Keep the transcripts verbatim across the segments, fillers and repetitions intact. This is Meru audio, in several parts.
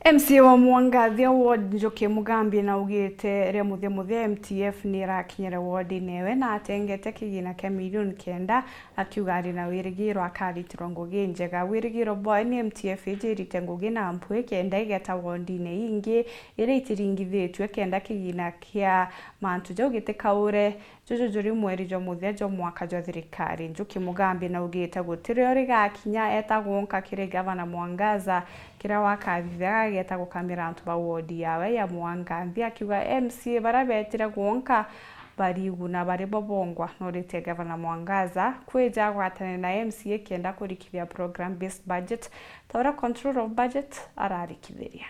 M C A wa Mwangathia ward Njuki Mugambi naugite ria muthia muthia M T F ni irakinyire wardine ewe na atengete kigina kia milioni kenda, akiuga ari na wirigiro akaritirwa ngugi njega. Wirigiro bwawe ni M T F ijirite ngugi na mpwi kenda igeta wardine ingi iria itiringithitue kenda kigina kia mantu jau gitikaure. Juju juri mweri jwa muthia jwa mwaka jwa thirikari. Njuki Mugambi naugite gutiri o rigakinya eta gwonka kiri Gavana Mwangaza, kiria wakathithaga ageta gukamira antu ba wodi yawe ya Mwangathia, akiuga M C A baria betire gwonka bariguna bari bo bongwa. Noritie Gavana Mwangaza kwija agwatane na M C A kenda kurikithia program based budget, ta uria Controller of Budget ararikithiria.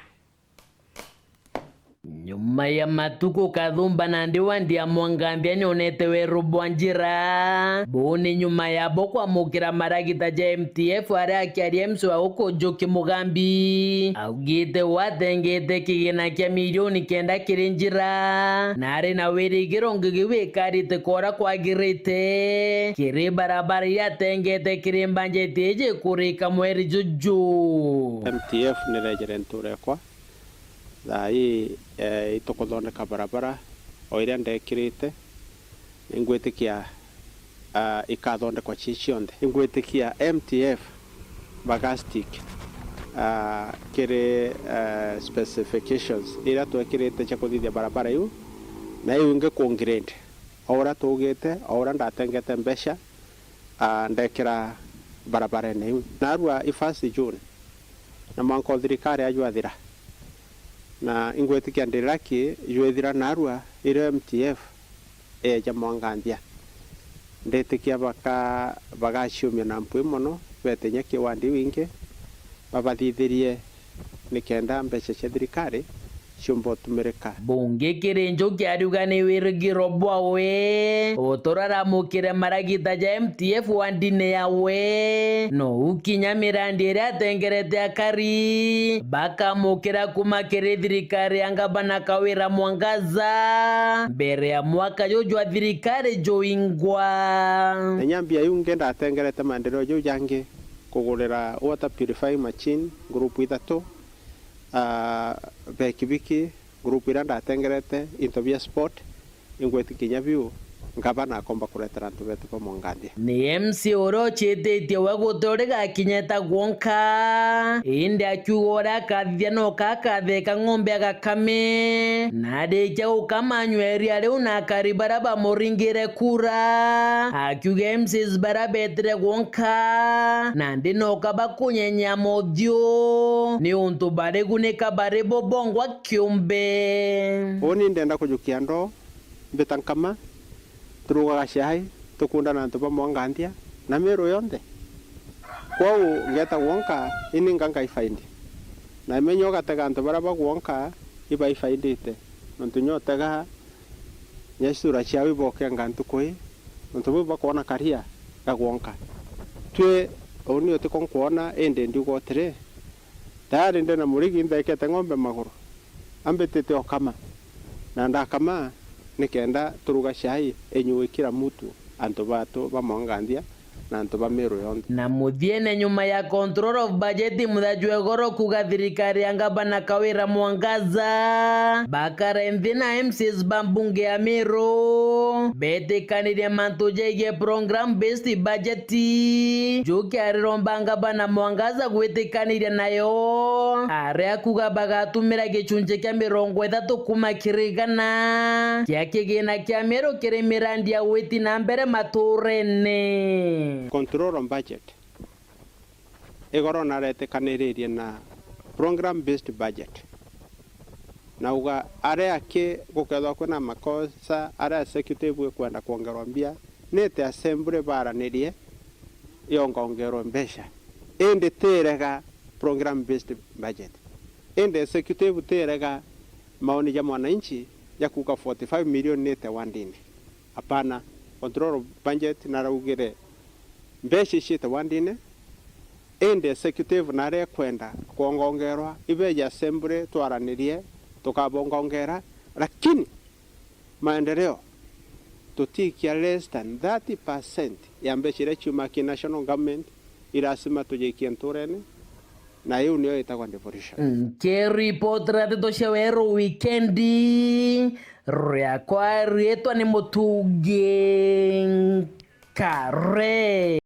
Nyuma ya matuku, Kathumba nandi wandi ya Mwanganthia nionete weru bwa njira. Buu ni nyuma yabo kwamukira maragita ja M T F, aria akiaria M C A wa guku Njuki Mugambi augite we atengete kigina kia milioni kenda kiri njira, na ari na wirigiro ngugi iu ikarite kora kwagirite kiri barabara iria atengete kiri mbanjeti iji kurika mweri juju. M T F nirejere ntura ekwa. Thaa ii, eh, itukuthondeka barabara o iria ndekirite. Ningwitikia, ah, ikathondekwa cie cionthe. Ningwitikia M T F baga stick, ah, kiri, eh, specifications iria twekirite cia kuthithia barabara iu, na iu ingi ku grade o uria tugite, o uria ndatengete mbeca, ah, ndekira barabarene iu. Narua i first June, na mwanka o thirikari yajwathira. Na ingwitikia ndi lucky jwethira narua irio M T F eeja Mwanganthia. Nditikia baka-, bagaciumia na mpwi mono, bete inya kiwandi iu ingi, babathithirie nikenda mbeca cia thirikari ciumba utumirika. Bungi kiri Njuki ariuga ni wirigiro bwawe utura aramukire maragita ja M T F wandine yawe, nou kinya mirandi iria atengerete akari bakamukira kuma kiri thirikari ya Ngavana Kawira Mwangaza mbere ya mwaka juju jwa thirikari juingwa. Na inya mbia iu ingi ndatengerete maendeleo jau jangi, kugurira water purifying machine group ithatu, ah, bekibiki, group iria ndatengerete, into bia sport, ingwitikia kinya biu, ngavana akomba kuretera antu betu ba Mwanganthia. Ni M C A uria uciititie we guti urigakinyeta gwonka, indi akiuga uria akathithia noka akatheka ng'ombe agakame, na arikia gukama anywe iria riu na akari baria bamuringire kura. Akiuga M C As baria betire gwonka, nandi noka bakunyenyea mothiu, ni untu barigunika bari bo bongwa kiumbe. Uni ndenda kujukia ndoo, mbita nkama, turugaga cai, tukunda na antu ba Mwanganthia, na Meru yonthe. Kwou ngeta gwonka, ini nga ngaifaindi. Na imenya ugatega antu baria bagwonka, ibaifaindite. Nontu nyotega Nya cura ciao ibokenga ntuku ii, nontu bau bakwona karia gagwonka. Twi uni utiko nkwona, indi ndiuga utiri, tayari ndina murigi nthekete ng'ombe maguru, ambitite okama, na ndakama nikenda turuga cai inyui kila mutu, antu batu ba Mwanganthia, na antu ba Meru yonthe. Na muthiene, nyuma ya Controller of Budget Muthachu Egoro kuuga thirikari ya Ngavana Kawira Mwangaza bakare nthi na M C As ba mbunge ya Meru betikanirie mantu jegie program based budget, Njuki ariromba Ngavana Mwangaza gwitikaniria nayo, aria kuuga bagatumira gicunci kia mirongo ithatu kuma kiri igana kia kigina kia Meru kiri mirandi ya gwiti na mbere maturene. Control on budget. Igoro naretikaniririe na program based budget. Nauga aria aki gukethwa kwina makosa, aria executive ikwenda kwongerwa mbia, nite assembly baranirie yongongerwe mbeca. Indi tirega program based budget. Indi executive tirega maoni ja mwananchi ja kuuga forty five million nite wandini. Hapana, Controller of Budget naraugire mbeca iciite wandine, indi executive naria ekwenda kwongongerwa, ibeje assembly twaranirie, tukabongongera, lakini maendeleo tutikia less than thirty percent ya mbeca iria ciumaa ki national government, irasima tujikie nturene, Na iu niyo itagwa devolution. Nkiripotera ndeto cia weru wikendi, riakwa riitwa ni Mutungi Nkare.